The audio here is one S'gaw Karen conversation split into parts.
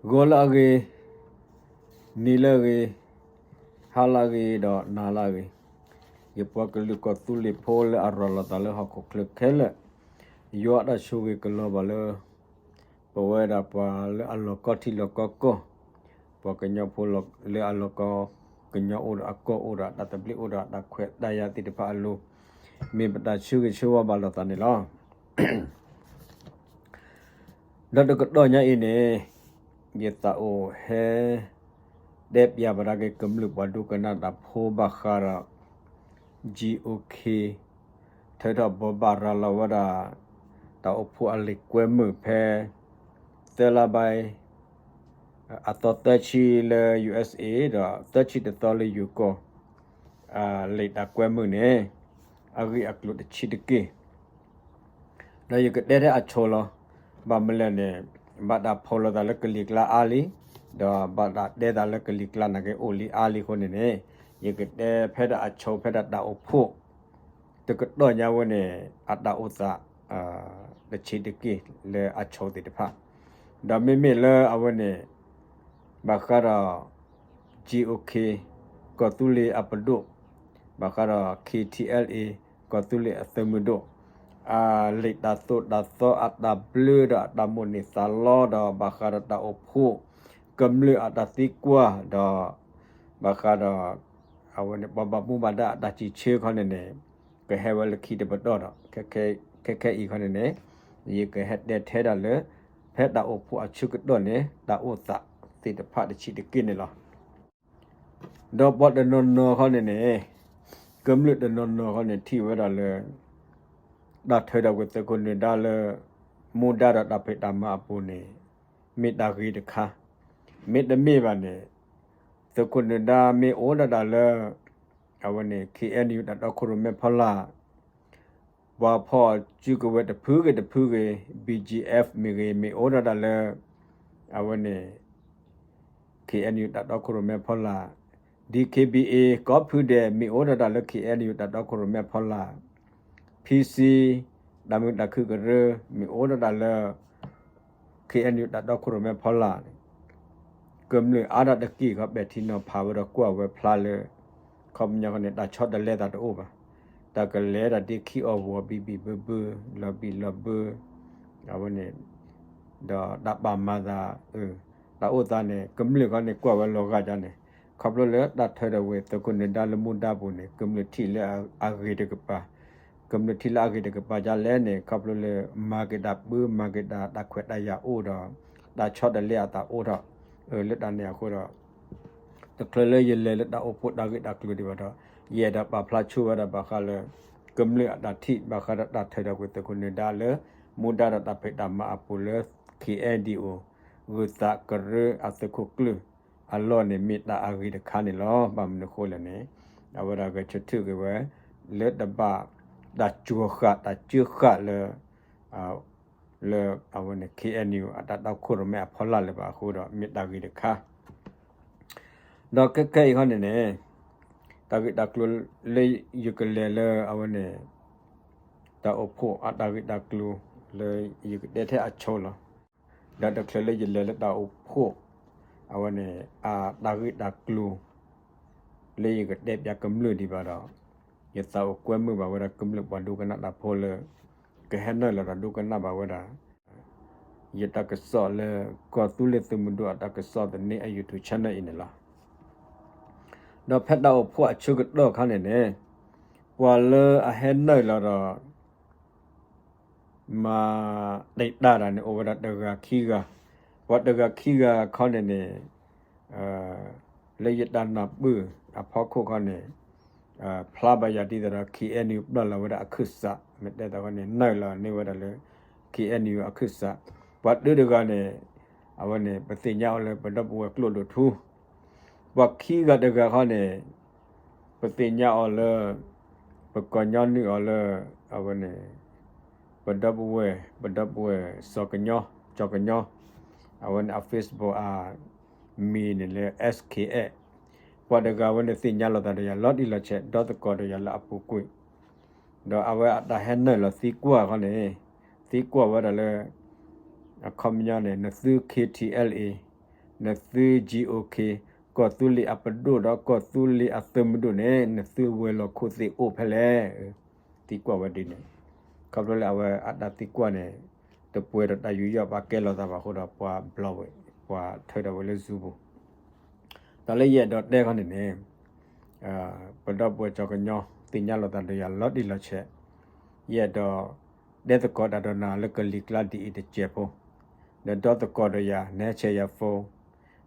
ဂီၤလၢအဂ့ၤ, နံၤလၢအဂ့ၤ, ဟါလၢအဂ့ၤ ဒီးနၤလၢအဂ့ၤ, ယပှၤကလုာ်ကီၢ်သူလ့ၤဖိလၢအရၤလီၤသးလၢဟီၣ်ခိၣ်ချၢခဲလၢာ်, ယွၤအတၢ်ဆိၣ်ဂ့ၤကလီၤဘၣ်လၢ ပဝဲဒၣ်ပှၤလၢအလီၤကီထံလီၤကီကီၢ်, ပှၤကညီဖိလၢအလီၤကီ, ကညီအိၣ်ဒီးအကီၢ်အိၣ်ဒီးအတၢ်သဘျ့အိၣ်ဒီးအတၢ်ခွဲးတၢ်ယာ်သ့ၣ်တဖၣ်အလိၤ, မ့ၢ်ပတၢ်ဆၢဂ့ၤဆၢဝါဘၣ်လိာ်သးန့ၣ်လီၤ. ဒီးတကတီၢ်ညါအံၤန့ၣ်, ယသးအိၣ်ဟဲ တဲပၠးဘၣ်ဒၣ်က့ၤကမျၢၢ်ပှၤဒိကနၣ်တၢ်ဖိဘၣ်ဃးဒီး GOK ထၢထီၣ်ဘိးဘၣ်ရၤလီၤဝဲဒၣ် တၢ်အိၣ်ဖှိၣ်အလံာ်ကွဲမုာ်ဖဲ သၢလါဘၣ် အသီသၢဆံလၢ USA ဒီးသၢဆံတသီလၢယိၤကီၢ် လံာ်တၢ်ကွဲမုာ်န့ၣ် အဂ့ၢ်အကျိၤတဆံးတက့ၢ်. ဒီးယကတဲထဲအဆိလီၤ. ဘၣ်မနုၤလဲၣ်န့ၣ် ဘၣ်တၢ်ဖီၣ်လိာ်သးလၢကလံၤကျါအါလံ, ဒီးဘၣ်တၢ်တဲသးလၢကလံၤကျါနာ်က့အိၣ်လံအါလံအဃိန့ၣ်န့ၣ်, ယကတဲဖဲဒၣ်အဆိဖဲဒၣ်တၢ်အိၣ်ဖှိၣ် တကတီၢ်ညါဝဲန့ၣ် အတၢ်အိၣ်သး တဆံးတက့ၢ်လၢအဆိသ့ၣ်တဖၣ်, ဒီးမ့မ့ၢ်လၢအဝဲန့ၣ် ဘၣ်ဃးဒီး GOK ကီၢ်သူလ့ၤအပဒိၣ်, ဘၣ်ဃးဒီး KTLA ကီၢ်သူလ့ၤအသုးမုၢ်ဒိၣ် အလံာ်တၢ်သိၣ်တၢ်သီအတၢ်ဘျၢဒီးအတၢ်မိၣ်န့ၢ်သးလီဒီး ဘၣ်ဃးဒီးတၢ်အိၣ်ဖှိၣ် ကမျၢၢ်အတၢ်သံကွၢ်ဒီး ဘၣ်ဃးဒီး အဝဲန့ၣ် ပှၤဘၣ်မူဘၣ်ဒါအတၢ်စံးဆၢခီန့ၣ်န့ၣ် ကဟဲဝဲလၢခံတပတီၢ်ဒီး ခဲခဲအံၤခီန့ၣ်န့ၣ် ယကဟဲတဲထဲဒၣ်လၢ ဖဲတၢ်အိၣ်ဖှိၣ်အဆၢကတီၢ်န့ၣ် တၢ်အိၣ်သးသ့ၣ်တဖၣ်တဆံးတက့ၢ်န့ၣ်လီၤ. ဒီးပှၤတနီၤနီၤခီန့ၣ်န့ၣ် ကမျၢၢ်တနီၤနီၤခီန့ၣ် ထံၣ်ဝဲဒၣ်လၢ တၢ်ထၢထီၣ်ကွံာ်သုးခိၣ်နၢၤဒါလၢ မူဒါဒီးတၢ်ဖံးတၢ်မၤအပူၤန့ၣ် မ့ၢ်တၢ်ဂ့ၤတခါ, မ့တမ့ၢ်ဘၣ်န့ၣ် သုးခိၣ်နၢၤဒါမ့ၢ်အိၣ်ဒၣ်တၢ်လၢ အဝဲန့ၣ် KNU တၢ်တီခိၣ်ရိၣ်မဲဖီလာ် ပှၤဖီၣ်စုကဝဲၤတဖုဂ့ၤတဖုဂ့ၤ BGF မ့ၢ်ဂ့ၤ မ့ၢ်အိၣ်ဒၣ်တၢ်လၢ အဝဲန့ၣ် KNU တၢ်တီခိၣ်ရိၣ်မဲဖီလာ်, DKBA ကိးဖုဒဲး မ့ၢ်အိၣ်ဒၣ်တၢ်လၢ KNU တၢ်တီခိၣ်ရိၣ်မဲဖီလာ်, PC တၢ်မုာ်တၢ်ခုၣ်ကရၢ မ့ၢ်အိၣ်ဒၣ်တၢ်လၢ KNU တၢ်တီခိၣ်ရိၣ်မဲဖီလာ်န့ၣ် ကမျၢၢ်အါဒၣ်တက့ၢ်ခီ ပဲာ်ထံနီၤဖးဝဲဒီးကွၢ်ဝဲဖျါလၢ ခီပညီခီန့ၣ် တၢ်ဆီတလဲသးတအိၣ်ဘၣ်. တၢ်ကလဲၤဒၣ်ဒ့ခံအီၣ်ဝီၤ ဘံၣ်ဘံၣ်ဘၢဘၢ လီၤဘံၣ်လီၤဘၢ အဝဲန့ၣ် ဒီးတၢ်ပာ်မၤသး တၢ်အိၣ်သးန့ၣ် ကမျၢၢ်ခီန့ၣ် ကွၢ်ဝဲလီၤဂာ်ဒ်န့ၣ် ခီဖျိလၢတၢ်ထၢထီၣ်ကွံာ်သုးခိၣ်နၢၤဒါလၢမူဒါပူၤန့ၣ် ကမျၢၢ်ထံၣ်လၢအဂ့ၤတကပၤ ကမျၢၢ်ထံၣ်လၢအဂ့ၤတကပၤဒ်လဲၣ်န့ၣ် ခီဖျိလၢမၤက့ၤတၢ်ပၢ မၤက့ၤတၢ် တၢ်ခွဲးတၢ်ယာ်အိၣ်ဒီး တၢ်ဆီတလဲအသးအိၣ်ထီၣ် လၢတၢ်န့ၣ်အဃိဒီး တချုးလၢယလဲၤလၢတၢ်အိၣ်ဖှိၣ်တၢ်ဂ့ၢ်တၢ်ကျိၤဒံးဘၣ်ဒီး ယအဲၣ်ဒိးပာ်ဖျါဆိဝဲဒၣ်ဘၣ်ဃးလၢ ကမျၢၢ်အတၢ်ထံၣ် ဘၣ်ဃးဒီးတၢ်ထၢထီၣ်ကွံာ်သုးခိၣ်နၢၤဒါလၢ မူဒါဒီးတၢ်ဖံးတၢ်မၤအပူၤလၢ KNDO ဂုၤသးကရၢအသုးခိၣ်ကျၢၢ်အလီၢ်န့ၣ် မ့ၢ်တၢ်အဂ့ၤတခါန့ၣ်လီၤ. ဘၣ်မနုၤအဃိလဲၣ်န့ၣ် အဝဲဒၣ်ဂဲၤဆၢထၢၣ်က့ၤဝဲ လၢတဘၣ်တၢ်စှီၤဃာ်တၢ်စၢဃာ်လၢ လၢအဝဲန့ၣ် KNU အတၢ်တီခိၣ်ရိၣ်မဲအဖီလာ်လၢၤဘၣ်အဃိဒီး မ့ၢ်တၢ်ဂ့ၤတခါ ဒီးခဲခဲအံၤခီန့ၣ်န့ၣ် တၢ်ဂ့ၢ်တၢ်ကျိၤလၢယကလဲၤလၢအဝဲန့ၣ် တၢ်အိၣ်ဖှိၣ်အတၢ်ဂ့ၢ်တၢ်ကျိၤလၢယကတဲထဲအဆိလီၤ. ဒီးတချုးလၢယလဲၤလၢတၢ်အိၣ်ဖှိၣ် အဝဲန့ၣ် အတၢ်ဂ့ၢ်တၢ်ကျိၤ လၢယကတဲပၠးကမျၢၢ်ဒံးဘၣ်ဒီး ယသးအိၣ်ကွဲမုာ်ဘၣ်ဝဲဒၣ်ကမျၢၢ်ပှၤဒိကနၣ်တၢ်ဖိလၢ ကဟဲနုာ်လီၤဒီးဒိကနၣ်ဘၣ်ဝဲဒၣ် ယတၢ်ကစီၣ်လၢ ကီၢ်သူလ့ၤသုးမုၢ်ဒိၣ်အတၢ်ကစီၣ်သန့အ YouTube channel အံၤန့ၣ်လီၤ. ဒီးဖဲတၢ်အိၣ်ဖှိၣ်အဆၢကတီၢ်ခါန့ၣ်န့ၣ် ပှၤလၢအဟဲနုာ်လီၤဒီး မၤတံာ်တာ်တၢ်န့ၣ် အိၣ်ဝဲဒၣ်တဂၤခံဂၤ, ပှၤတဂၤခံဂၤခီန့ၣ်န့ၣ် လၢယတၢ်နၢ်ပၢၢ်အဖီခိၣ်ခီန့ၣ် ဖျါဘၣ်ယၤဒ်သိးဒီး KNU ပျၢ်လီၤဝဲဒၣ်အခၢၣ်စး မ့ၢ်တဲသးခီန့ၣ် နုာ်လီၤန့ၢ်ဝဲဒၣ်လၢ KNU အခၢၣ်စး, ပှၤတၢတဂၤန့ၣ် အဝဲန့ၣ် ပသ့ၣ်ညါအီၤလၢပဒီပုၢ်ဝဲၢ်ကျိဒိၣ်ထူ ပှၤခံဂၤတဂၤခီန့ၣ် ပသ့ၣ်ညါအီၤလၢ ပကိးညီနုၢ်အီၤလၢ အဝဲန့ၣ် ပဒီပုၢ်ဝဲၢ် ပဒီပုၢ်ဝဲၢ်စီၤကညီ ကၠီၤကညီ အဝဲန့ၣ်အ Facebook အမံၤန့ၣ်လၢ SKS ပှၤတဂၤဝဲန့ၣ် သ့ၣ်ညါလိာ်သးဒီးယၤလီၤတံၢ်လီၤဆဲး ဒီသကိးဒီးယၤလၢအပူၤကွံာ်, ဒီးအဝဲအတၢ်ဟဲနုာ်လီၤသံကွၢ်ခီန့ၣ် သံကွၢ်ဝဲဒၣ်လၢ အခီပညီန့ၣ် နသု KTLA နသု GOK ကီၢ်သူလ့ၤအပဒိၣ်ဒီးကီၢ်သူလ့ၤအသုးမုၢ်ဒိၣ်န့ၣ် နသုဝဲၤလီၢ်ခိၣ်သ့ၣ်အိၣ်ဖဲလဲၣ်. သံကွၢ်ဝဲဒ်န့ၣ် ခီဖျိလၢအဝဲအတၢ်သံကွၢ်န့ၣ် တပှဲၤဒီးတၢ်ယူးယီၣ်ဘၣ်ကဲလိာ်သးဘၣ်အဃိဒီး ပှၤဘျီဝဲ ပှၤထၢထီၣ်ဝဲလၢ Zoom ပူၤ တၢ်လၢယအဲၣ်ဒိးတဲခီန့ၣ်န့ၣ် ပဒီပုၢ်ဝဲၢ်ကၠီကညီသ့ၣ်ညါလိာ်သးဒီးယၤလီၤတံၢ်လီၤဆဲး, ယအဲၣ်ဒိးတဲသကိးတၢ်ဒီးနၤလၢကလံၤကျါဒ်အံၤတစဲးဖိ, နဒီသကိးဒီးယၤ နဟဲဆဲးယၤ phone,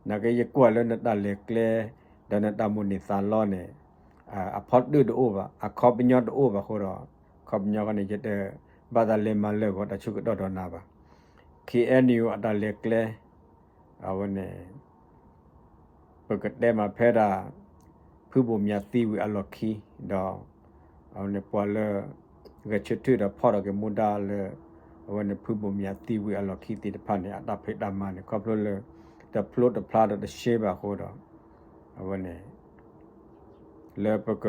နာ်က့ယကွၢ်လၢနတၢ်လဲၤကျဲ ဒီးနတၢ်မိၣ်န့ၢ်သးလီန့ၣ် အဖီတၢၣ်တအိၣ်ဘၣ်, အခီပညီတအိၣ်ဘၣ်အဃိဒီး အခီပညီဃီန့ၣ် ယတဘၣ်သးလဲၤမၤလၢာ်ဂီၤတၢ်ဆၢကတီၢ်ဒီးနၤဘၣ်. KNU အတၢ်လဲၤကျဲ အဝဲန့ၣ် ပကတဲမးဖဲဒၣ် ဖုဘိၣ်မၠးသံဝံၤအလီၢ်ခံ ဒီး အဝဲန့ၣ်ပှၤလၢ ဂဲၤဆၢထၢၣ်ဒီးဖီၣ်ထီၣ်က့ၤမူဒါလၢ အဝဲန့ၣ်ဖုဘိၣ်မၠးသံဝံၤအလီၢ်ခံသ့ၣ်တဖၣ်န့ၣ် အတၢ်ဖံးတၢ်မၤန့ၣ် ခီဖျိလၢ တဖျိတဖျါဒီးတရှဲဘၣ်အဃိဒီး အဝဲန့ၣ် လၢပက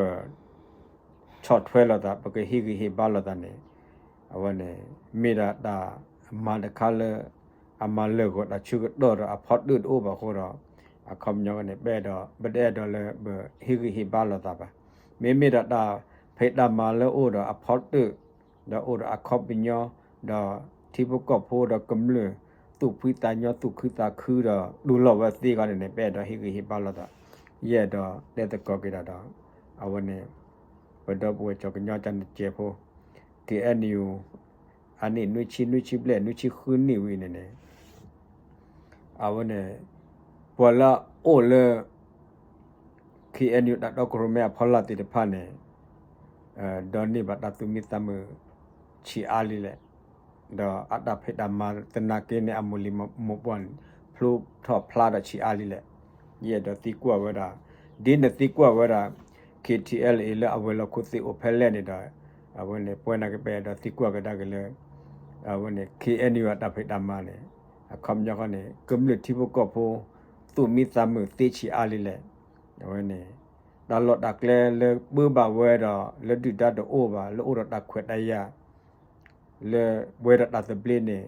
ဆီၣ်ထွဲလိာ်သး ပကဟ့ၣ်ဂံၢ်ဟ့ၣ်ဘါလိာ်သးန့ၣ် အဝဲန့ၣ် မ့ၢ်ဒၣ်တၢ်မၤတခါလၢ အမၤလၢာ်ဂီၤတၢ်ဆၢကတီၢ်ဒီးအဖီတၢၣ်တအိၣ်ဘၣ်အဃိဒီး အခီပညီန့ၣ် ပအဲၣ်ဒိး ပတအဲၣ်ဒိးလၢပဟ့ၣ်ဂံၢ်ဟ့ၣ်ဘါလိာ်သးဘၣ်. မ့မ့ၢ်ဒၣ်တၢ်ဖံးတၢ်မၤလၢအိၣ်ဒီးအဖီတၢၣ် ဒီးအိၣ်ဒီးအခီပညီ ဒီးထံဖိကီၢ်ဖိဒီးကမျၢၢ် သူၣ်ဖှံသးညီသူၣ်ခုသးခုဒီး တူၢ်လိာ်ဝဲသ့အဂီၢ်န့ၣ်န့ၣ် ပအဲၣ်ဒိးဟ့ၣ်ဂံၢ်ဟ့ၣ်ဘါလိာ်သး. ယအဲၣ်ဒိးတဲသကိးက့ၤတၢ်ဒီး အဝဲန့ၣ် ပဒီပုၢ်ဝဲၢ်ကၠီကညီကန့ၣ်စဲးဖိ KNU အနံၣ်နွံဆံ နွံဆံဘျဲၣ် နွံဆံဃုနံၣ်ဝံၤန့ၣ်န့ၣ် အဝဲန့ၣ် ပှၤလၢအအိၣ်လၢ KNU တၢ်တီကရိၤမဲအဖီလာ်သ့ၣ်တဖၣ်န့ၣ် ဒိးန့ၢ်ဘၣ်တၢ်သူၣ်မံသးမုာ်ဆံးအါလံလဲၣ်. ဒီးအတၢ်ဖံးတၢ်မၤသနာ်က့န့ၣ် အမိၢ်လံၤမိၢ်ပှၢ်န့ၣ် ဖျိထီၣ်ဖျါထီၣ်ဆံးအါလံလဲၣ်. ယအဲၣ်ဒိးသံကွၢ်ဝဲဒၣ် ဒ်နသံကွၢ်ဝဲဒၣ် KTLA လၢအဝဲၤလီၢ်ခိၣ်သ့ၣ်အိၣ်ဖဲလဲၣ်န့ၣ်ဒီး အဝဲန့ၣ် ပဝဲနာ်က့ ပအဲၣ်ဒိးသံကွၢ်ကဒါက့ၤလၢ အဝဲန့ၣ် KNU အတၢ်ဖံးတၢ်မၤန့ၣ် အခီပညီဃီန့ၣ် ကမျၢၢ်ထံဖိကီၢ်ဖိ သူၣ်မံသးမုာ်သ့ဆံးအါလံလဲၣ်. အဝဲန့ၣ် တၢ်လီၢ်တၢ်ကျဲလၢပၢဘၣ်ဝဲဒီး လၢဒုၣ်ဒါတအိၣ်ဘၣ် လၢအိၣ်ဒီးတၢ်ခွဲးတၢ်ယာ် လၢပှဲၤဒီးတၢ်သဘျ့န့ၣ်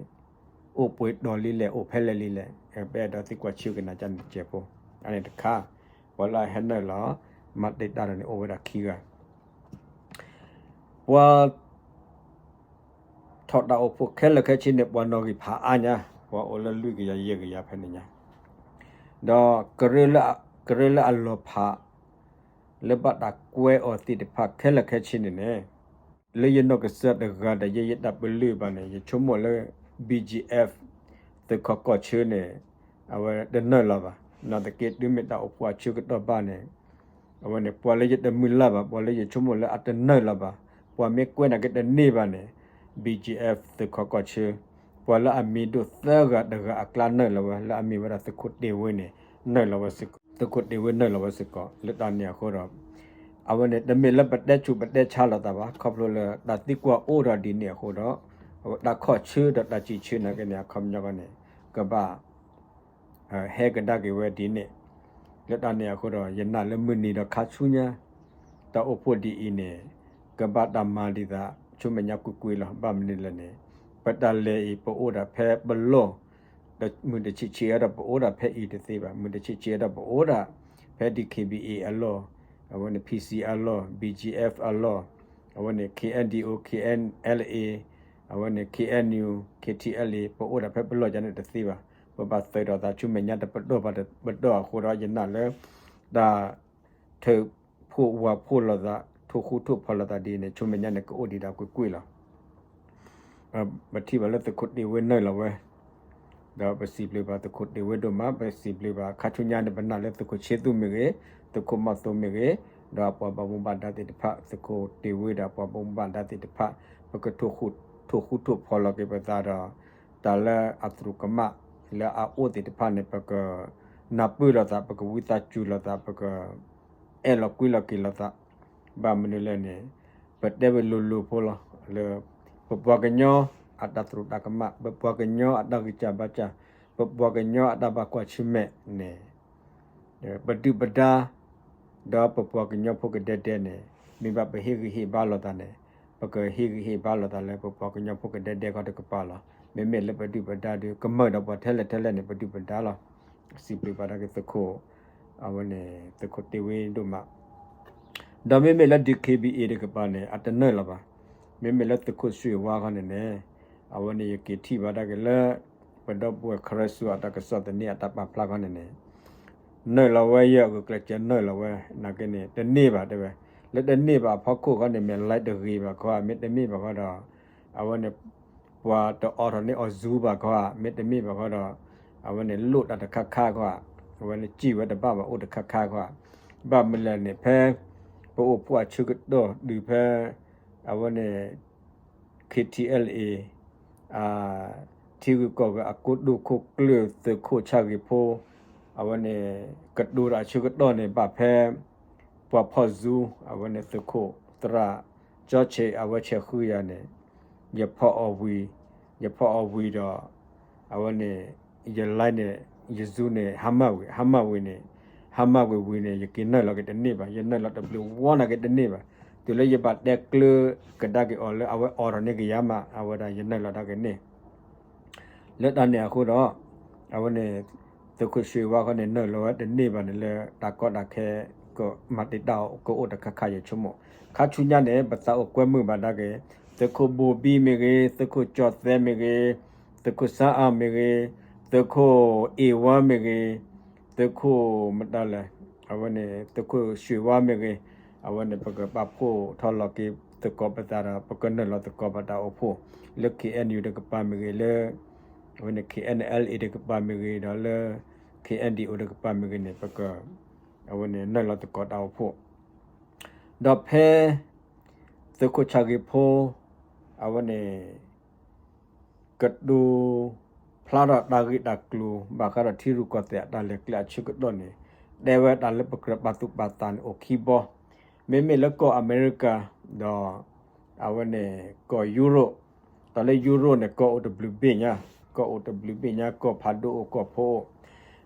အိၣ်ပှဲၤတီၤလံလဲၣ် အိၣ်ဖဲလဲၣ်လံလဲၣ်. ပအဲၣ်ဒိးသံကွၢ်ဆၢက့ၤနၤကန့ၣ်စဲးဖိ အန့ၣ်တခါ ပှၤလၢအဟဲနုာ်လီၤ မၤတ့ၢ်တၢ်ဒီးန့ၣ် အိၣ်ဝဲဒၣ်ခံဂၤ ပှၤ ထီၣ်တၢ်အိၣ်ဖှိၣ်ခဲလၢာ်ခဲဆ့န့ၣ် ပှၤနီၣ်ဂံၢ်ဖးအါညါ ပှၤအိၣ်လၢလွံၢ်ကယၤယဲၢ်ကယၤဖဲန့ၣ်ညါ ဒီး ကရၢလၢအလီၤဖး လၢဘၣ်တၢ်ကွဲအီၤသ့ၣ်တဖၣ်ခဲလၢာ်ခဲဆ့န့ၣ်န့ၣ် လၢယနီၢ်ကစၢ်တဂၤဒီးယဲယတၢ်ပလၢၢ်ဘၣ်န့ၣ် ယဆိကမိၣ်လၢ BGF သုးခီၣ်ကီၢ်ဆၢန့ၣ် အဝဲတနုာ်လီၤဘၣ်. နာ်သက့တုၤမ့ၢ်တၢ်အိၣ်ဖှိၣ်အဆၢကတီၢ်ဘၣ်န့ၣ် အဝဲန့ၣ် ပှၤလၢယတမုၢ်လၢ်ဘၣ် ပှၤလၢယဆိကမိၣ်လၢအတနုာ်လီၤဘၣ် ပှၤမ့ၢ်ကွဲနာ်က့တန့ၢ်ဘၣ်န့ၣ် BGF သုးခီၣ်ကီၢ်ဆၢ ပှၤလၢအမံၤဒိၣ်သၢဂၤတဂၤအကျါနုာ်လီၤဝဲ လၢအမ့ၢ်ဝဲဒၣ်သုးခိၣ်တ့ၢ်ဝ့န့ၣ် နုာ်လီၤဝဲ သုးခိၣ်တ့ၢ်ဝ့နုာ်လီၤဝဲစ့ၢ်ကီး လၢတၢ်န့ၣ်အဃိဒီး အဝဲန့ၣ် တမ့ၢ်လၢပတဲဆူးပတဲဆါလိာ်သးဘၣ် ခီဖျိလၢတၢ်သံကွၢ်အိၣ်ဒီးဒ်န့ၣ်အဃိဒီး တၢ်ခီၣ်ဆၢဒီးတၢ်စံးဆၢနာ်က့န့ၣ် အခီပညီန့ၣ် ကဘၣ် ဟဲကဒါက့ၤဝဲဒ်န့ၣ် လၢတၢ်န့ၣ်အဃိဒီး ယနာ်လၢမုၢ်နံၤဒီးခါဆူညါ တၢ်အိၣ်ဖှိၣ်ဒ်အံၤန့ၣ် ကဘၣ်တၢ်မၤဒ်သိး ဆူမဲာ်ညါကွ့ၢ်ကွ့ၢ်လီၤ. ဘၣ်မနုၤလဲၣ်န့ၣ် ပတၢ်လဲၤအံၤ ပအိၣ်ဒၣ်ဖဲပလီၢ် မုၢ်တဆံးဆံးအံၤဒီးပအိၣ်ဒၣ်ဖဲအံၤတသ့ဘၣ်. မုၢ်တဆံးဆံးအံၤဒီးပအိၣ်ဒၣ်ဖဲ DKBA အလီၢ်, အဝဲန့ၣ် PC အလီၢ်, BGF အလီၢ်, အဝဲန့ၣ် KNDO KNLA, အဝဲန့ၣ် KNU KTLA ပအိၣ်ဒၣ်ဖဲပလီၢ်ကန့ၣ်တသ့ဘၣ်. ပဘၣ်သုးထီၣ်သးဆူမဲာ်ညါတပတီၢ်ဘၣ်တပတီၢ်အဃိဒီး ယနာ်လၢ တၢ် ထုးဖှိၣ်ဝၢ်ဖှိၣ်လိာ်သး ထိၣ်ဃူထိၣ်ဖိးလိာ်သးဒ်န့ၣ် ဆူမဲာ်ညါန့ၣ် ကအိၣ်ဒံးဒၣ်ကွ့ၢ်ကွ့ၢ်လီၤ. ပထံၣ်ဘၣ်လၢသုးခိၣ်တ့ၢ်ဝ့နုာ်လီၤဝဲ, ဒီးပစံးဘျုးဘၣ်သုးခိၣ်တ့ၢ်ဝ့ဒိၣ်မး, ပစံးဘျုးဘၣ်ခါဆူညါန့ၣ် ပနာ်လၢသုးခိၣ်ဆ့သူၣ်မ့ၢ်ဂ့ၤ, သုးခိၣ်မီၤသိမ့ၢ်ဂ့ၤ, ဒီးအပှၤဘၣ်မူဘၣ်ဒါသ့ၣ်တဖၣ်, သုးခိၣ်တ့ၢ်ဝ့ဒီးအပှၤဘၣ်မူဘၣ်ဒါသ့ၣ်တဖၣ်, ပကထိၣ်ဃူထိၣ်ဖိးလိာ်က့ၤပသးဒီး တၢ်လၢအသရူးကမၣ်လၢအအိၣ်သ့ၣ်တဖၣ်န့ၣ် ပကနၢ်ပၢၢ်လိာ်သး, ပကဝံသးစူၤလိာ်သး, ပကအဲၣ်လီၤကွံလိာ်က့ၤလိာ်သး, ဘၣ်မနုၤလဲၣ်န့ၣ် ပတဲဝဲလိၤလိၤဖိလီၤ. လၢ ပပှၤကညီအတၢ်သရူးတၢ်ကမၣ်, ပပှၤကညီအတၢ်ဂံၢ်စၢ်ဘါစၢ်, ပပှၤကညီအတၢ်ဘၣ်ကွၢ်ဆၢၣ်မဲာ်န့ၣ် ပဒုၣ်ပဒါ ဒီးပပှၤကညီဖိကဒဲဒဲန့ၣ် မ့ၢ်ဘၣ်ပဟ့ၣ်ဂံၢ်ဟ့ၣ်ဘါလိာ်သးန့ၣ် ပကဟ့ၣ်ဂံၢ်ဟ့ၣ်ဘါလိာ်သးလၢပပှၤကညီဖိကဒဲဒဲခီတကပၤလီၤ. မ့မ့ၢ်လၢပဒုၣ်ပဒါဒီး ကမၢၢ်ဒီးပှၤထဲလဲၣ်ထဲလဲၣ်န့ၣ် ပဒုၣ်ပဒါလီၤ. စံးဘျုးဘၣ်ဒၣ်က့ၤသုးခိၣ်, အဝဲန့ၣ် သုးခိၣ်တ့ဝ့ဒိၣ်မး ဒီးမ့မ့ၢ်လၢ D K B A တကပၤန့ၣ် အတနၢၢ်လီၤဘၣ်. မ့မ့ၢ်လၢသုးခိၣ်ရွှ့ၤဝါခီန့ၣ်န့ၣ်, အဝဲန့ၣ်ယက့ၤထံၣ်ဘၣ်ဒၣ်က့ၤလၢ ပဒီပုၢ်ဝဲၢ်ခရၢစူအတၢ်ကစီၣ်သန့အတၢ်ပာ်ဖျါခီန့ၣ်န့ၣ်, နၢၢ်လီၤဝဲယဲၢ်အဂုာ်ကျဲးစၢးနၢၢ်လီၤဝဲ, နာ်က့န့ၣ် တန့ၢ်ဘၣ်တဲဝဲ, လၢတန့ၢ်ဘၣ်အဖီခိၣ်ခီန့ၣ် မ့ၢ် line တဂ့ၤဘၣ်ခီဧါ, မ့တမ့ၢ်ဘၣ်ခီဒီး အဝဲန့ၣ် ပှၤတအိးထီၣ်န့ၢ်အီၤ Zoom ဘၣ်ခီဧါ, မ့တမ့ၢ်ဘၣ်ခီဒီး အဝဲန့ၣ်လိၣ်တၢ်တခါခါခီဧါ, အဝဲန့ၣ်စံၣ်ဝဲတဘၣ်ဘၣ်အိၣ်တခါခါခီဧါ, ဘၣ်မနုၤလဲၣ်န့ၣ် ဖဲ ပအိၣ်ဖှိၣ်အဆၢကတီၢ်တုၤဖဲ အဝဲန့ၣ် K T L A, T K ထံဂုၤကီၢ်ဂၤအကိတိာ်ခိၣ်ကျၢၢ်သုးခိၣ်ဆၣ်ဂ့ၤဖိ, အဝဲန့ၣ် ကတိၤဒီးအဆၢကတီၢ်န့ၣ် ဘၣ်ဖဲ ပှၤဖီၣ် Zoom အဝဲန့ၣ်သုးခိၣ်သရၣ်ကၠီဆံး အဝဲဆဲးဃုယၤန့ၣ်, ယဖီၣ်အီၤဝံၤ, ယဖီၣ်အီၤဝံၤဒီး အဝဲန့ၣ် ယ line န့ၣ် ယ Zoom န့ၣ် ဟါမၢ်ဝံၤ, ဟါမၢ်ဝံၤန့ၣ်, ဟါမၢ်ဝံၤဝံၤန့ၣ် ယက့ၤနၢၢ်လီၤက့ၤတန့ၢ်ဘၣ်, ယနၢၢ်လီၤတဘျုးဝီနာ်က့တန့ၢ်ဘၣ်, တုၤလၢယဘၣ်တဲကျၢၤကဒါက့ၤအီၤလၢအဝဲအိးထီၣ်န့ၢ်ကယၤမး အဝဲဒၣ်ယနၢၢ်လီၤဒၣ်က့ၤန့ၢ် လၢတၢ်န့ၣ်အဃိဒီး အဝဲန့ၣ် သုးခိၣ်ရွှ့ၤဝါခီန့ၣ် နၢၢ်လီၤဝဲတန့ၢ်ဘၣ်န့ၣ်လၢ တၢ်ကီတၢ်ခဲ ကမၤတံာ်တာ်ကအိၣ်တခါခါယဆိကမိၣ်, ခါဆူညါန့ၣ် ပသးအိၣ်ကွဲမုာ်ဘၣ်ဒၣ်က့ၤ သုးခိၣ်ဘိဘံမ့ၢ်ဂ့ၤ, သုးခိၣ်ကၠီၣ်သဲမ့ၢ်ဂ့ၤ, သုးခိၣ်စါအါမ့ၢ်ဂ့ၤ, သုးခိၣ်အ့ၣ်ဝါမ့ၢ်ဂ့ၤ, သုးခိၣ်မတၤလဲၣ်, အဝဲန့ၣ် သုးခိၣ်ရွှ့ၤဝါမ့ၢ်ဂ့ၤ, အဝဲန့ၣ် ပကပာ်ဖှိၣ်ထီၣ်လီၤက့ၤသကိးပသးဒီး ပကနၢၢ်လီၤသကိးပတၢ်အိၣ်ဖှိၣ် လၢ K N U တကပၤမ့ၢ်ဂ့ၤ, လၢ အဝဲန့ၣ် K N L A တကပၤမ့ၢ်ဂ့ၤ, ဒီးလၢ K N D O တကပၤမ့ၢ်ဂ့ၤန့ၣ် ပက အဝဲန့ၣ်နၢၢ်လီၤသကိးတၢ်အိၣ်ဖှိၣ်, ဒီးဖဲ သုးခိၣ်ဆၣ်ဂ့ၤဖိ အဝဲန့ၣ် ကတိၤဖျါထီၣ်တၢ်ဂ့ၢ်တၢ်ကျိၤ ဘၣ်ဃးဒီးထံရူၢ်ကီၢ်သဲးအတၢ်လဲၤကျဲအဆၢကတီၢ်န့ၣ် တဲဝဲတၢ်လၢပကြၢးပာ်သူၣ်ပာ်သးန့ၣ်အိၣ်ခံဘီ, မ့မ့ၢ်လၢကီၢ်အမဲရကၤ ဒီး အဝဲန့ၣ် ကီၢ်ယူရိၣ်, တၢ်လၢယူရိၣ်န့ၣ် ကီၢ်အိၣ်တဘျုးဘ့ၣ်ညါ, ကီၢ်အိၣ်တဘျုးဘ့ၣ်ညါ, ကီၢ်ဖးဒိၣ်အိၣ်ကီၢ်ဖိအိၣ်,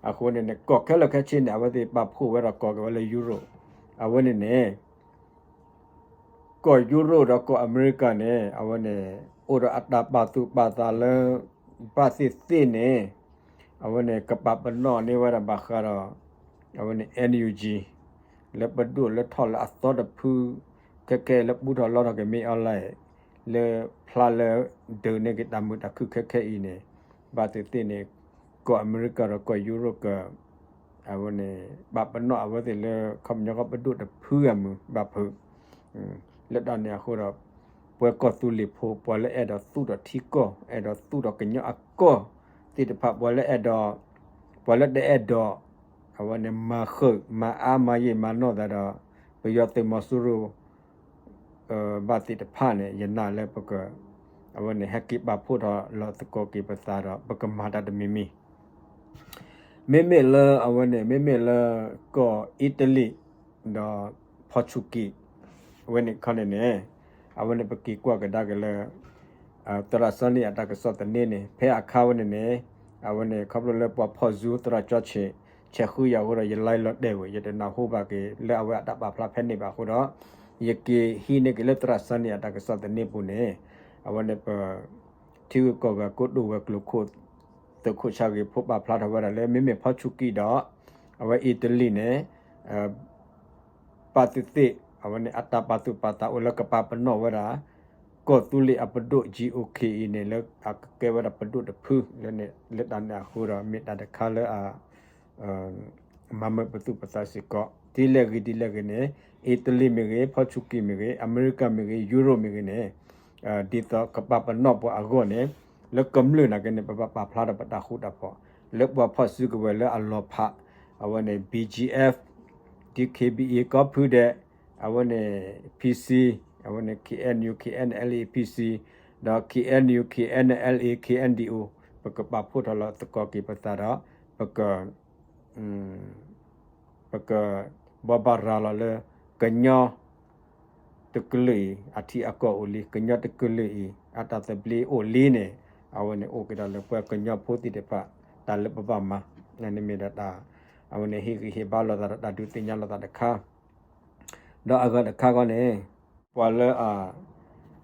အဃိန့ၣ်န့ၣ် ကီၢ်ခဲလၢာ်ခဲဆ့န့ၣ် အဝဲသ့ၣ်ပာ်ဖှိၣ်ဝဲဒီးကိးက့ၤဝဲလၢယူရိၣ်, အဝဲန့ၣ်န့ၣ် ကီၢ်ယူရိၣ်ဒီးကီၢ်အမဲရကၤန့ၣ် အဝဲန့ၣ် အိၣ်ဒီးအတၢ်ပာ်သူၣ်ပာ်သးလၢ ဘၣ်သ့ၣ်သ့ၣ်န့ၣ် အဝဲန့ၣ် ကပာ်ပနီၣ်န့ၢ်ဝဲဒၣ်ဘၣ်ဃးဒီး အဝဲန့ၣ် N U G လၢပဒိၣ်လၢထီၣ်လၢအသီတဖု ခဲခဲလၢပူထီၣ်လီထီၣ်က့ၤမ့ၢ်အီၤလဲၣ် လၢဖျါလၢဒုးန့ၢ်က့ၤတၢ်မုာ်တၢ်ခုၣ်ခဲခဲအံၤန့ၣ် ဘၣ်သ့ၣ်သ့ၣ်န့ၣ် ကီၢ်အမဲရကၤဒီးကီၢ်ယူရိၣ်က အဝဲန့ၣ် ပာ်ပနီၣ်အဝဲသ့ၣ်လၢ ခီပညီကီၢ်ပဒိၣ်တဖုအမုာ်ဘၣ်ဖုး, လၢတၢ်န့ၣ်အဃိဒီး ပှၤကီၢ်သူလ့ၤဖိ ပှၤလၢအဲၣ်ဒိးသူၣ်ထီၣ်ထံကီၢ် အဲၣ်ဒိးသူၣ်ထီၣ်ကညီအကီၢ်သ့ၣ်တဖၣ် ပှၤလၢအဲၣ်ဒိး ပှၤလၢတအဲၣ်ဒိး အဝဲန့ၣ် မၤဃုာ် မၤအါ မၤယံာ်မၤနီၢ်သးဒီး ပယီၤသုးမီၤစိရိၤ ဘၣ်သ့ၣ်တဖၣ်န့ၣ် ယနာ်လၢပက အဝဲန့ၣ် ဟဲက့ၤပာ်ဖှိၣ်ထီၣ်လီၤသကိးက့ၤပသးဒီး ပကမၤတၢ်တမံၤမံၤ မ့မ့ၢ်လၢအဝဲန့ၣ် မ့မ့ၢ်လၢကီၢ်အံၣ်တလံး ဒီး Portugal အဝဲန့ၣ်ခီန့ၣ်န့ၣ် အဝဲန့ၣ် ပက့ၤကွၢ်ကဒါက့ၤလၢ သရၣ်စီၤနံၣ်အတၢ်ကစီၣ်သန့န့ၣ် ဖဲအခါဝဲန့ၣ်န့ၣ် အဝဲန့ၣ် ခီဖျိလၢပှၤဖီၣ် Zoom သရၣ်ကၠီဆံး ဆဲးဃုယၤအဃိဒီး ယ live လီၤတဲာ်ဝဲ ယတနၢ်ဟူဘၣ်က့ၤလၢအဝဲအတၢ်ပာ်ဖျါဖဲန့ၣ်ဘၣ်အဃိဒီး ယက့ၤဟံးန့ၢ်က့ၤလၢသရၣ်စီၤနံၣ်အတၢ်ကစီၣ်သန့ပူၤန့ၣ် အဝဲန့ၣ်ပ ထံဂုၤကီၢ်ဂၤကိတိာ်ဝဲၤကျိၤခိၣ် သုးခိၣ်ဆၣ်ဂ့ၤဖိပာ်ဖျါထီၣ်ဝဲဒၣ်လၢ မ့မ့ၢ် Portugal ဒီး အဝဲအံၣ်တလံးန့ၣ် ဘၣ်သ့ၣ်သ့ၣ် အဝဲန့ၣ် အတၢ်ပာ်သူၣ်ပာ်သးအိၣ်လၢကပာ်ပနီၣ်ဝဲဒၣ် ကီၢ်သူလ့ၤအပဒိၣ် G O K အံၤန့ၣ် လၢအကကဲဝဲဒၣ်ပဒိၣ်တဖု လၢန့ၣ် လၢတၢ်န့ၣ်အဃိဒီး မ့ၢ်တၢ်တခါလၢအ မၤမုာ်ပသူၣ်ပသးစ့ၢ်ကီး ဒ်လဲၣ်ဂ့ၤဒ်လဲၣ်ဂ့ၤန့ၣ် အံၣ်တလံးမ့ၢ်ဂ့ၤ Portugal မ့ၢ်ဂ့ၤ အမဲရကၤမ့ၢ်ဂ့ၤ ယူရိၣ်မ့ၢ်ဂ့ၤန့ၣ် ဒ်သိးကပာ်ပနီၣ်ပှၤအဂီၢ်န့ၣ် လၢကမျၢၢ်နာ်က့န့ၣ် ပဘၣ်ပာ်ဖျါထီၣ်ပတၢ်ဃူတၢ်ဖိး လၢပှၤဖီၣ်စုကဝဲၤလၢအလီၤဖး အဝဲန့ၣ် B G F, D K B A ကီၢ်ဖုဒဲး အဝဲန့ၣ် P C, အဝဲန့ၣ် K N U, K N L A, P C, ဒီး K N U, K N L A, K N D O ပကပာ်ဖှိၣ်ထီၣ်လီၤသကိးက့ၤပသးဒီး ပက ပကဘိးဘၣ်ရၤလီၤလၢ ကညီတကလုာ်အံၤ အထံအကီၢ်အိၣ်လံ, ကညီတကလုာ်အံၤ အတၢ်သဘျ့အိၣ်လံန့ၣ် အဝဲန့ၣ်အိၣ်က့ၤဒီးလၢပှၤကညီဖိသ့ၣ်တဖၣ် တၢ်လၢပဘၣ်မၤ န့ၣ်မ့ၢ်ဒီးတၢ် အဝဲန့ၣ်ဟ့ၣ်ဂံၢ်ဟ့ၣ်ဘါလိာ်သးဒီးတၢ်ဒုးသ့ၣ်ညါလိာ်သးတခါ ဒီးအဂၤတခါခီန့ၣ် ပှၤလၢ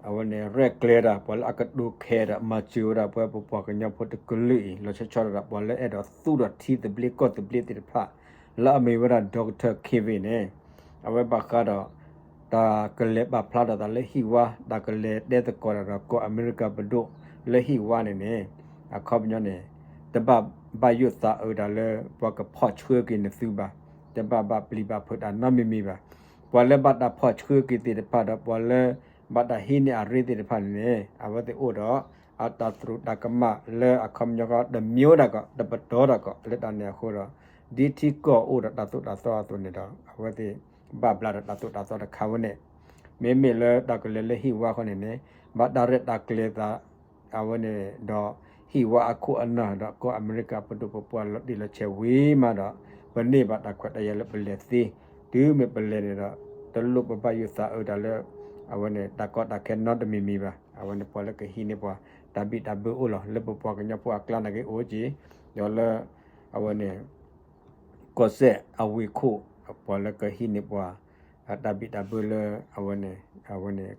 အ အဝဲန့ၣ်ရဲၣ်ကျဲၤဒီး ပှၤလၢအကတိၤခဲဒီး မၤစၢၤဝဲဒၣ်ပဝဲပပှၤကညီဖိတကလုာ်အံၤ လီၤဆီဆီဒၣ်ဒီး ပှၤလၢအဲၣ်ဒိးသူၣ်ထီၣ်ထံသဘျ့ကီၢ်သဘျ့သ့ၣ်တဖၣ် လၢအမ့ၢ်ဝဲဒၣ် Doctor Kevin န့ၣ် အဝဲဘၣ်ဃးဒီး တၢ်ကလဲၤပာ်ဖျါထီၣ်သးလၢဟံၣ်ဝါ တၢ်ကလဲၤတဲသကိးတၢ်ဒီးကီၢ်အမဲရကၤပဒိၣ်လၢဟံၣ်ဝါန့ၣ်န့ၣ် အခီပညီန့ၣ် တဘၣ်ဘၣ်ယိၣ်သးအုးတၢ်လၢပှၤကဖီၣ်ဆှၢက့ၤနသုဘၣ်, တဘၣ်ဘၣ်ပျံၤဘၣ်ဖုးတၢ်နီတမံၤမံၤဘၣ်. ပှၤလၢဘၣ်တၢ်ဖီၣ်ဆှၢက့ၤသ့ၣ်တဖၣ်ဒီး ပှၤလၢဘၣ်တၢ်ဟံးန့ၢ်အရ့သ့ၣ်တဖၣ်န့ၣ်န့ၣ် အဝဲသ့ၣ်အိၣ်ဒီး အတၢ်သရူးတၢ်ကမၣ်လၢအခီပညီဃီ တမံၤဒၣ်ကီး တပတီၢ်ဒၣ်ကီး လၢတၢ်န့ၣ်အဃိဒီး ဒ်ထံကီၢ်အိၣ်ဒီးတၢ်သိၣ်တၢ်သီအသိးန့ၣ်ဒီး အဝဲသ့ၣ်ဘၣ်ဘျးဒီးတၢ်သိၣ်တၢ်သီတခါဝဲန့ၣ် မ့မ့ၢ်လၢတၢ်ကလဲၤလၢဟံၣ်ဝါဃီန့ၣ်န့ၣ် ဘၣ်တၢ်ရဲၣ်တၢ်ကျဲၤသး အဝဲန့ၣ်ဒီး ဟံၣ်ဝါအခိၣ်အနၢ်ဒီး ကီၢ်အမဲရကၤပဒိၣ်ပပှၤလီၤတံၢ်လီၤဆဲးဝံၤမးဒီး ပန့ၢ်ဘၣ်တၢ်ခွဲးတၢ်ယာ်လၢပလဲၤသ့, တုၤမ့ၢ်ပလဲၤန့ၣ်ဒီး တလိၣ်ပဘၣ်ယိၣ်သးအုးတၢ်လၢ အဝဲန့ၣ် တၢ်ကီတၢ်ခဲနီတမံၤမံၤဘၣ်. အဝဲန့ၣ်ပှၤလၢကဟံးန့ၢ်ပှၤ တၢ်ဘံၣ်တၢ်ဘၢအိၣ်လီၤ လၢပပှၤကညီဖိအကျါနာ်က့အိၣ်က့ၤ, ဒီးလၢ အဝဲန့ၣ် ကီၢ်စဲၣ်အဝ့ၢ်ခိၣ် ပှၤလၢကဟံးန့ၢ်ပှၤ တၢ်ဘံၣ်တၢ်ဘၢလၢ အဝဲန့ၣ် အဝဲန့ၣ်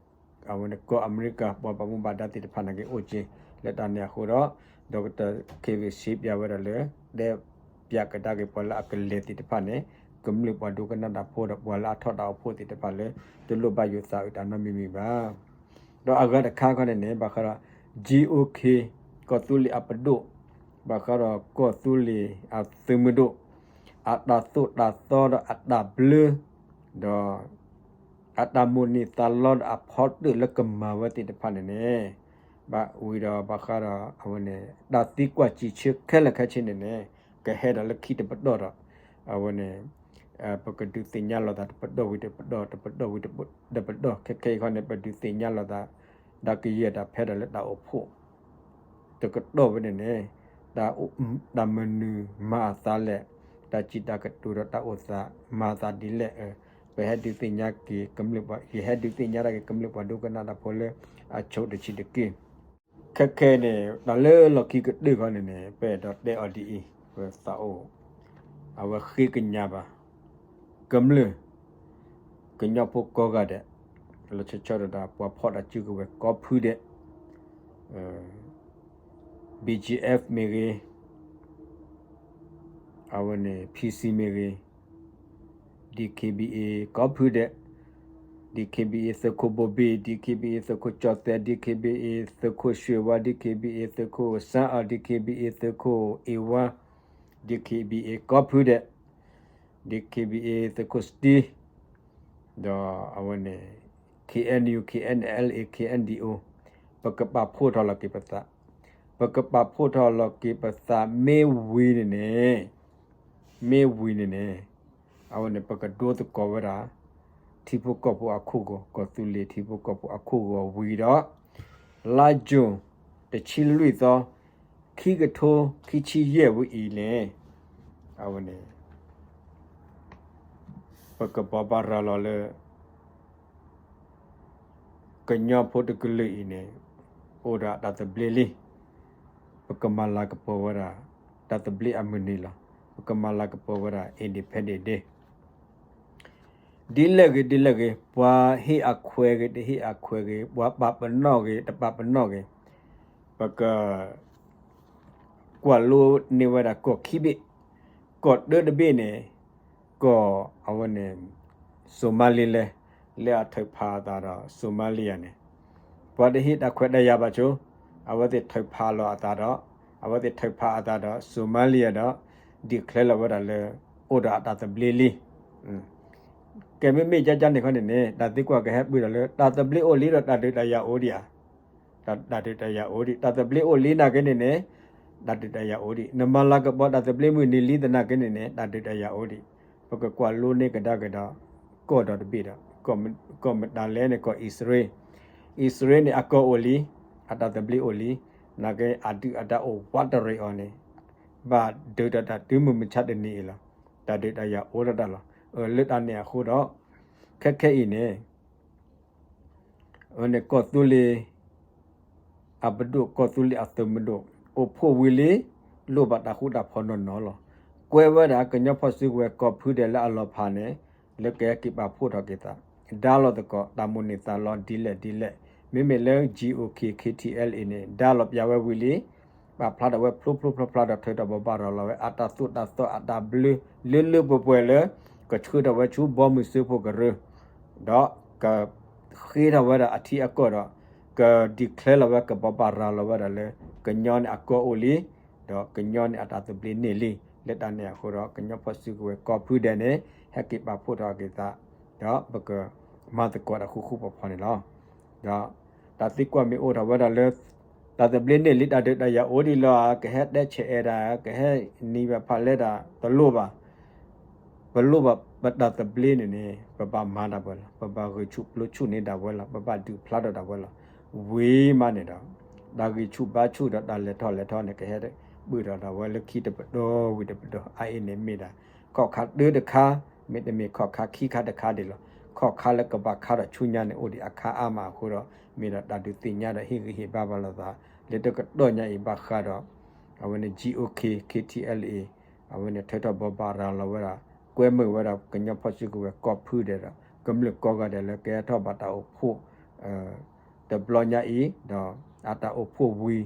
အဝဲန့ၣ် ကီၢ်အမဲရကၤ ပှၤဘၣ်မူဘၣ်ဒါသ့ၣ်တဖၣ်နာ်က့အိၣ်က့ၤ လၢတၢ်န့ၣ်အဃိဒီး Doctor Kevin စံးပၠးဝဲဒၣ်လၢ တဲပၠးကဒါက့ၤပှၤလၢအကလဲၤသ့ၣ်တဖၣ်န့ၣ် ကမျၢၢ်ပှၤဒိကနၣ်တၢ်ဖိဒီး ပှၤလၢအထီၣ်တၢ်အိၣ်ဖှိၣ်သ့ၣ်တဖၣ်လၢ တလိၣ်ဘၣ်ယိၣ်သးအုးတၢ်နီတမံၤမံၤဘၣ်. ဒီးအဂၤတခါခီန့ၣ်န့ၣ် ဘၣ်ဃးဒီး G O K ကီၢ်သူလ့ၤအပဒိၣ် ဘၣ်ဃးဒီးကီၢ်သူလ့ၤအသုးမုၢ်ဒိၣ် အတၢ်သိၣ်တၢ်သီဒီးအတၢ်ဘျၢ ဒီး အတၢ်မိၣ်န့ၢ်သးလီဒီးအဖီတၢၣ်လၢကမၤဝဲသ့ၣ်တဖၣ်န့ၣ်န့ၣ် ဘၣ်ဝံၤဒီးဘၣ်ဃးဒီးအဝဲန့ၣ် တၢ်သံကွၢ်စံးဆၢခဲလၢာ်ခဲဆ့န့ၣ်န့ၣ် ကဟဲဒီးလၢခံတပတီၢ်ဒီး အဝဲန့ၣ် ပကဒုးသ့ၣ်ညါလိာ်သးတပတီၢ်ဝံၤတပတီၢ် တပတီၢ်ဝံၤတပတီၢ် ခဲခဲအံၤခီန့ၣ် ပဒုးသ့ၣ်ညါလိာ်သး ဒီးကယဲၢ်တၢ်ဖဲဒၣ်လၢတၢ်အိၣ်ဖှိၣ် တကတီၢ်ဝဲန့ၣ်န့ၣ် တၢ်မနုၤမၤအသးလဲၣ်, တၢ်စံးတၢ်ကတိၤဒီးတၢ်အိၣ်သး မၤအသးဒ်လဲၣ်, ပဟဲဒုးသ့ၣ်ညါက့ၤကမျၢၢ်ပှၤ ယဟဲဒုးသ့ၣ်ညါတၢ်က့ၤကမျၢၢ်ပှၤဒိကနၣ်တၢ်ဖိလၢအဆိတဆံးတက့ၢ်. ခဲခဲန့ၣ် တၢ်လၢလီၢ်ခံကတၢၢ်ခီန့ၣ်န့ၣ် ပအဲၣ်ဒိးတဲအီၤဒ်အံၤ, ပသးအိၣ် အဝဲဃ့ကညးဘၣ် ကမျၢၢ် ကညီဖိကိးဂၤဒဲး လီၤဆီဆီဒၣ်ဒီးပှၤဖီၣ်တၢ်စုကဝဲၤကိးဖုဒဲး BGF မ့ၢ်ဂ့ၤ, အဝဲန့ၣ် PC မ့ၢ်ဂ့ၤ, DKBA ကိးဖုဒဲး, DKBA သုးခိၣ်ဘိဘ့ၣ်, DKBA သုးခိၣ်ကၠီၣ်သဲး, DKBA သုးခိၣ်ရွှ့ၣ်ဝါ, DKBA သုးခိၣ်စၣ်အီၣ်, DKBA သုးခိၣ်အ့ဝါ, DKBA ကိးဖုဒဲး, DKBA သုးခိၣ်စတံ ဒီးအဝဲန့ၣ် KNU, KNLA, KNDO ပကပာ်ဖှိၣ်ထီၣ်လီၤက့ၤပသး, ပကပာ်ဖှိၣ်ထီၣ်လီၤက့ၤပသးမ့ၢ်ဝံၤန့ၣ်န့ၣ်, မ့ၢ်ဝံၤန့ၣ်န့ၣ်, အဝဲန့ၣ် ပကဒိသကိးဝဲဒၣ် ထံဖိကီၢ်ဖိအခိၣ်ဂီၤ, ကီၢ်သူလ့ၤထံဖိကီၢ်ဖိအခိၣ်ဂီၤဝံၤဒီး လါယူၤ တဆံလွံၢ်သီ ခံကထိခံဆံယဲၢ်ဝံၤအံၤန့ၣ်, အဝဲန့ၣ် ပကဘိးဘၣ်ရၤလီၤလၢ ကညီဖိတကလုာ်အံၤန့ၣ် အိၣ်ဒီးတၢ်သဘျ့လံ. ပကမၤလၤကပီၤဝဲဒၣ် တၢ်သဘျ့အမုၢ်နံၤလီၤ. ပကမၤလၤကပီၤဝဲဒၣ် Independence Day ဒ်လဲၣ်ဂ့ၤ ဒ်လဲၣ်ဂ့ၤ, ပှၤဟ့ၣ်အခွဲးဂ့ၤ တဟ့ၣ်အခွဲးဂ့ၤ, ပှၤပာ်ပနီၣ်ဂ့ၤ တပာ်ပနီၣ်ဂ့ၤ, ပက ကွၢ်လိန့ၢ်ဝဲဒၣ်ကီၢ်ခံဘ့ၣ်, ကီၢ်တၢတဘ့ၣ်န့ၣ် ကီၢ်အဝဲန့ၣ် Somaliland လၢအထုးဖးအသးဒီး Somalia န့ၣ်, ပှၤတဟ့ၣ်တၢ်ခွဲးတၢ်ယာ်ဘၣ်ဆိ, အဝဲသ့ၣ်ထုးဖးလီၤအသးဒီး, အဝဲသ့ၣ်ထုးဖးအသးဒီး Somalia ဒီး declare လီၤဝဲဒၣ်လၢ အိၣ်ဒီးအတၢ်သဘျ့လံ. ကဲမ့မ့ၢ်ကကန့ၣ်ခီန့ၣ်န့ၣ် တၢ်သံကွၢ်ကဟဲပၢၢ်ဒီးလၢ တၢ်သဘျ့အိၣ်လံဒီးတၢ်ဒုးတၢ်ယၤအိၣ်ဒံးဧါ. တၢ်ဒုးတၢ်ယၤအိၣ်ဒံး, တၢ်သဘျ့အိၣ်လံနာ်က့န့ၣ်န့ၣ် တၢ်ဒုးတၢ်ယၤအိၣ်ဒံး, နမၤလၤကပီၤတၢ်သဘျ့မုၢ်နံၤလံသနာ်က့န့ၣ်န့ၣ် တၢ်ဒုးတၢ်ယၤအိၣ်ဒံး, ပကကွၢ်လိန့ၢ်ကဒါက့ၤဒီး ကီၢ်ဒီတဘ့ၣ်ဒီး ကီၢ်မတၤလဲၣ်န့ၣ် ကီၢ်အံၣ်စရ့လး, အံၣ်စရ့လးန့ၣ် အကီၢ်အိၣ်လံ, အတၢ်သဘျ့အိၣ်လံ, နာ်က့အဒုၣ်အဒါအိၣ်ဝးတရံးအီၤန့ၣ် ဘၣ်ဒုးတၢ်တၢ်တုၤမုၢ်မဆါတနံၤအံၤလီၤ. တၢ်ဒုးတၢ်ယၤအိၣ်ဒၣ်တၢ်လီၤ. လၢတၢ်န့ၣ်အဃိဒီး ခဲခဲအံၤန့ၣ် အဝဲန့ၣ်ကီၢ်သူလ့ၤ အပဒိၣ် ကီၢ်သူလ့ၤအသုးမုၢ်ဒိၣ် အိၣ်ဖှိၣ်ဝံၤလံ, လိၣ်ဘၣ်တၢ်ဃူတၢ်ဖိးနီၢ်နီၢ်လီၤ. ကွဲဝဲဒၣ်ကညီဖီၣ်စုကဝဲၤကိးဖုဒဲးလၢအလီၤဖးန့ၣ် လၢကဟဲက့ၤပာ်ဖှိၣ်ထီၣ်က့ၤသး, ဒါလီၤသကိးတၢ်မိၣ်န့ၢ်သးလီဒ်လဲၣ်ဒ်လဲၣ်, မ့မ့ၢ်လၢ GOK KTLA န့ၣ် ဒါလီၤပျးဝဲဝံၤလံ, ပာ်ဖျါထီၣ်ဝဲဖျိဖျိဖျါဖျါဒီး ထုးထီၣ်ဘိးဘၣ်ရၤလီၤဝဲ အတၢ်သိၣ်တၢ်သီအတၢ်ဘျၢ လၢလၢပှဲၤပှဲၤလၢ ကဆှၢထီၣ်ဝဲဆူဘီမုၢ်စၢဖှိၣ်ကရၢ, ဒီးကဃ့ထီၣ်ဝဲဒၣ်အထံအကီၢ်ဒီး က declare လီၤဝဲ ကဘိးဘၣ်ရၤလီၤဝဲဒၣ်လၢ ကညီန့ၣ်အကီၢ်အိၣ်လံ, ဒီးကညီန့ၣ်အတၢ်သဘျ့န့ၢ်လံ. လၢတၢ်န့ၣ်အဃိဒီး ကညီဖီၣ်စုကဝဲၤကိးဖုဒဲးန့ၣ် ဟဲက့ၤပာ်ဖှိၣ်ထီၣ်က့ၤသး ဒီးပကမၤသကိးတၢ်ဃူဃူဖိးဖိးန့ၣ်လီၤ. ဒီးတၢ်သံကွၢ်မ့ၢ်အိၣ်ထီၣ်ဝဲဒၣ်လၢ တၢ်သဘျ့န့ၢ်လံ တၢ်ဒုးတၢ်ယၤအိၣ်ဒံးလီၤဧါ, ကဟဲတဲဆဲးအဲၣ်ဒၣ်, ကဟဲနံၤဘၣ်ဖးလဲဒၣ်, တလိၣ်ဘၣ်. ပလိၣ်ဘၣ်ပတၢ်သဘျ့န့ၣ်န့ၣ် ပဘၣ်မၤဒၣ်ဝဲလီၤ. ပဘၣ်ဂံၢ်ဆူၣ်ပျိဆူၣ်န့ၢ်ဒၣ်ဝဲလီၤ. ပဘၣ်ဒုးဖျါထီၣ်ဒၣ်ဝဲလီၤ. ဝံၤမးန့ၣ်ဒီး တၢ်ဂံၢ်ဆူၣ်ဘါဆူၣ်ဒီးတၢ်လဲၤထီၣ်လဲၤထီန့ၣ် ကဟဲပၢၢ်ထီၣ်ဒၣ်ဝဲလၢခံတပတီၢ်ဝံၤတပတီၢ်. အအံၤန့ၣ်မ့ၢ်ဒၣ် ခီၣ်ခါတၢတခါ, မ့တမ့ၢ်ခီၣ်ခါခံခါတခါဒံးလီၤ. ခီၣ်ခါလၢကဘၣ်ခါထီၣ်ဆူညါန့ၣ် အိၣ်ဒံးအခါအါမးအဃိဒီး မ့ၢ်ဒီးတၢ်ဒုးသ့ၣ်ညါဒီးဟ့ၣ်ဂံၢ်ဟ့ၣ်ဘါဘၣ်လိာ်သး လၢတကတီၢ်ညါအံၤဘၣ်ဃးဒီး အဝဲန့ၣ် GOK KTLA အဝဲန့ၣ်ထုးထီၣ်ဘိးဘၣ်ရၤလီၤဝဲဒၣ် ကွဲမုာ်ဝဲဒၣ်ကညီဖီၣ်စုကဝဲၤကိးဖုဒဲးဒီး ကမျၢၢ်ကိးဂၤဒဲးလၢကဟဲထီၣ်ဘၣ်တၢ်အိၣ်ဖှိၣ် တဘျီညါအံၤ ဒီးအတၢ်အိၣ်ဖှိၣ်ဝံၤ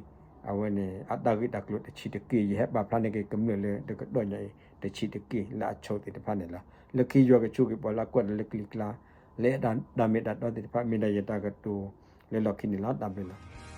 အဝဲန့ၣ်အတၢ်ဂ့ၢ်တၢ်ကျိၤတဆံးတက့ၢ်. ယဟဲပာ်ဖျါန့ၢ်က့ၤကမျၢၢ်လၢတကတီၢ်ညါအံၤ တဆံးတက့ၢ်လၢအဆိသ့ၣ်တဖၣ်န့ၣ်လီၤ. လၢခံယွၤကဆိၣ်ဂ့ၤပှၤလၢအကွၢ်တၢ်လၢကလံၤကျါ လၢအဲၣ်ဒိးမ့ၢ်တၢ်တီသ့ၣ်တဖၣ် မ့ၢ်ဒၣ်ယတၢ်ကတိၤလၢလီၢ်ခံန့ၣ်လီၤ. တၢ်ဘျုးလီၤ.